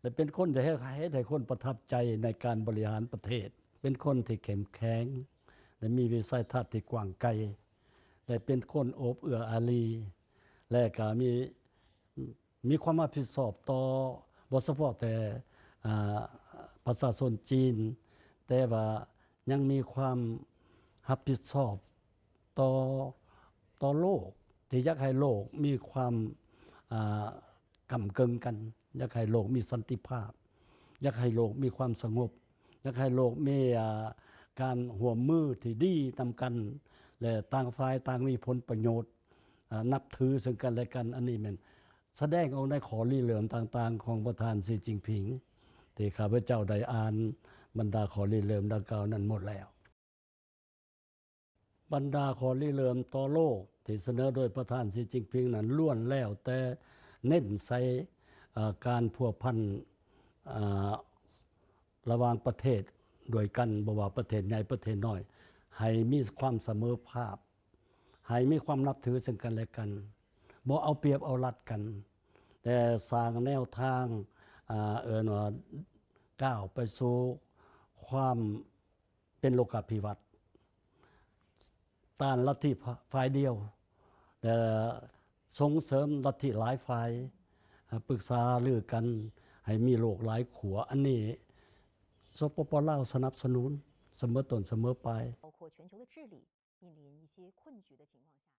ແລະເປັນຄົນທີ່ເຮັດ ເຮັດໃຫ້ຄົນປະທັບໃຈໃນການບໍລິຫານປະເທດ, ເປັນຄົນທີ່ເຂັ້ມແຂງ ແລະມີວິໄສທັດທີ່ກວ້າງໄກ ແລະເປັນຄົນໂອບເອື້ອອາຣີ ແລະກໍມີ ມີຄວາມຮັບຜິດຊອບຕໍ່ ບໍ່ສະເພາະແຕ່ ອາ ປະຊາຊົນຈີນ, ແຕ່ວ່າຍັງມີຄວາມຮັບຜິດຊອບຕໍ່ ຕໍ່ໂລກ ທີ່ຢາກໃຫ້ໂລກມີຄວາມ ອາ ກ້ຳເກິ່ງກັນ, ຢາກໃຫ້ໂລກມີສັນຕິພາບ, ຢາກໃຫ້ໂລກມີຄວາມສະຫງົບ, ຢາກໃຫ້ໂລກມີ ອາ ການຮ່ວມມືທີ່ດີນຳກັນ ແລະຕ່າງຝ່າຍຕ່າງມີຜົນປະໂຫຍດ ອາ ນັບຖືເຊິ່ງກັນແລະກັນ. ອັນນີ້ແມ່ນສະແດງອອກໃນຂໍ້ລິເລີ່ມຕ່າງໆຂອງປະທານ ສີ ຈິ້ນຜິງ ທີ່ຂ້າພະເຈົ້າໄດ້ອ່ານບັນດາຂໍ້ລິເລີ່ມດັ່ງກ່າວນັ້ນໝົດແລ້ວ. ບັນດາຂໍ້ລິເລີ່ມຕໍ່ໂລກທີ່ສະເໜີໂດຍປະທານ ສີ ຈິ້ນຜິງ ນັ້ນ ລ້ວນແລ້ວແຕ່ເນັ້ນໃສ່ ອາ ການພົວພັນ ອາ ລະຫວ່າງປະເທດດ້ວຍກັນ, ບໍ່ວ່າປະເທດໃຫຍ່ປະເທດນ້ອຍ ໃຫ້ມີຄວາມສະເໝີພາບ, ໃຫ້ມີຄວາມນັບຖືເຊິ່ງກັນແລະກັນ, ບໍ່ເອົາປຽບເອົາລັດກັນ, ແຕ່ສ້າງແນວທາງ ອາ ເອີ້ນວ່າກ້າວໄປສູ່ຄວາມເປັນໂລກາພິວັດ, ຕ້ານລັດທິ ຝ່າຍດຽວ ແລະ ສົ່ງເສີມລັດທິຫຼາຍຝ່າຍ, ອາ ປຶກສາຫາລືກັນໃຫ້ມີໂລກຫຼາຍຂົ້ວ. ອັນນີ້ ສປປ ລາວ ສະໜັບສະໜູນສະເໝີຕົ້ນສະເໝີປາຍ. 包括全球的治理面临一些困局的情况下